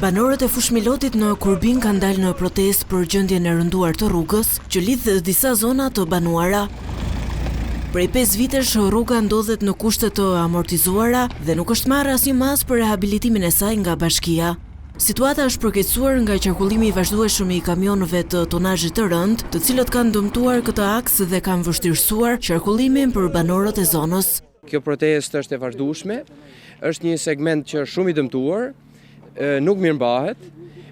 Banorët e Fushë-Milotit në Kurbin kanë dalë në protestë për gjendjen e rënduar të rrugës, që lidh disa zona të banuara. Prej 5 vitesh rruga ndodhet në kushte të amortizuara dhe nuk është marrë asnjë masë për rehabilitimin e saj nga bashkia. Situata është përkeqësuar nga qarkullimi i vazhdueshëm i kamionëve të tonazhit të rëndë, të cilët kanë dëmtuar këtë aks dhe kanë vështirësuar qarkullimin për banorët e zonës. Kjo protestë është e vazhdueshme, është një segment që është shumë i dëmtuar, nuk mirëmbahet.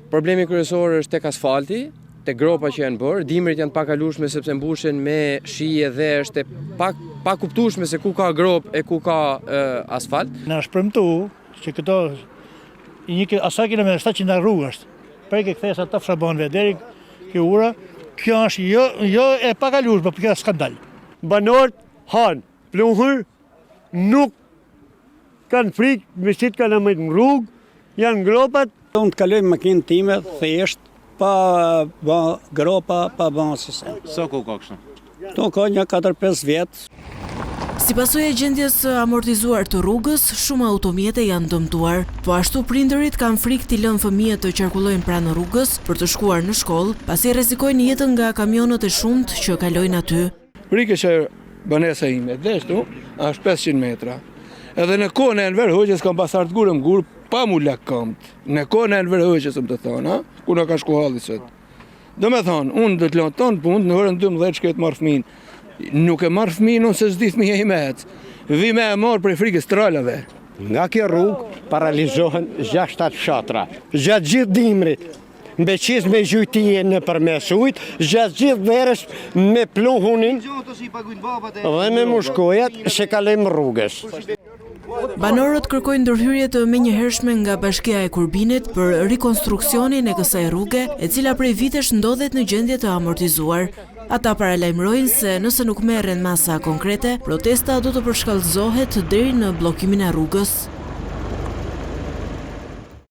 Problemi kryesor është tek asfalti, te gropa që janë bërë, dimrit janë të pakalueshme sepse mbushen me shi dhe është e pa pakuptueshme se ku ka gropë e ku ka e, asfalt. Na është premtu që këto një asa kilometra 700 rrugë është. Prej ke kthesa të Fshabanëve deri ke ura, kjo është jo jo e pakalueshme, por kjo është skandal. Banorët hanë Pluhur, nuk kanë frikë me qit kalamajt në rrugë, janë gropat. Unë të kaloj makinën time thjesht, pa ba gropa, pa ba asgjë. Sa kohë ka kështu? Këto ka një 4-5 vjet. Si pasojë e gjendjes së amortizuar të rrugës, shumë automjete janë dëmtuar. Po ashtu prindërit kanë frikë t'i lënë fëmijët të qarkullojnë pranë rrugës për të shkuar në shkollë, pasi rrezikojnë jetën nga kamionët e shumtë që kalojnë aty. Prej kësaj banesa ime, deri këtu, është 500 metra. Edhe në kohën e Enver Hoxhës kam pas ardhë gurë më gurë, pa mu la këmbët. Në kohën e Enver Hoxhës, më të thonë, ha? ku na ka shku halli sot. Do me thonë, unë do të lënë tonë punë, në orën 12 shkoj të marr fëmijën. Nuk e marr fëmijën unë se s'di fëmija im me ecë. Vi me e marr prej frikës tralave. Nga kjo rrugë paralizohen 6-7 fshatra. Gjatë gjithë dimrit, Me çizme gjujtije nëpërmes ujit, gjatë gjithë verës me pluhunin dhe me mushkojat se kalojmë rrugës. Banorët kërkojnë ndërhyrje të menjëhershme nga Bashkia e Kurbinit për rikonstruksionin e kësaj rruge, e cila prej vitesh ndodhet në gjendje të amortizuar. Ata paralajmërojnë se nëse nuk merren masa konkrete, protesta do të përshkallëzohet deri në bllokimin e rrugës.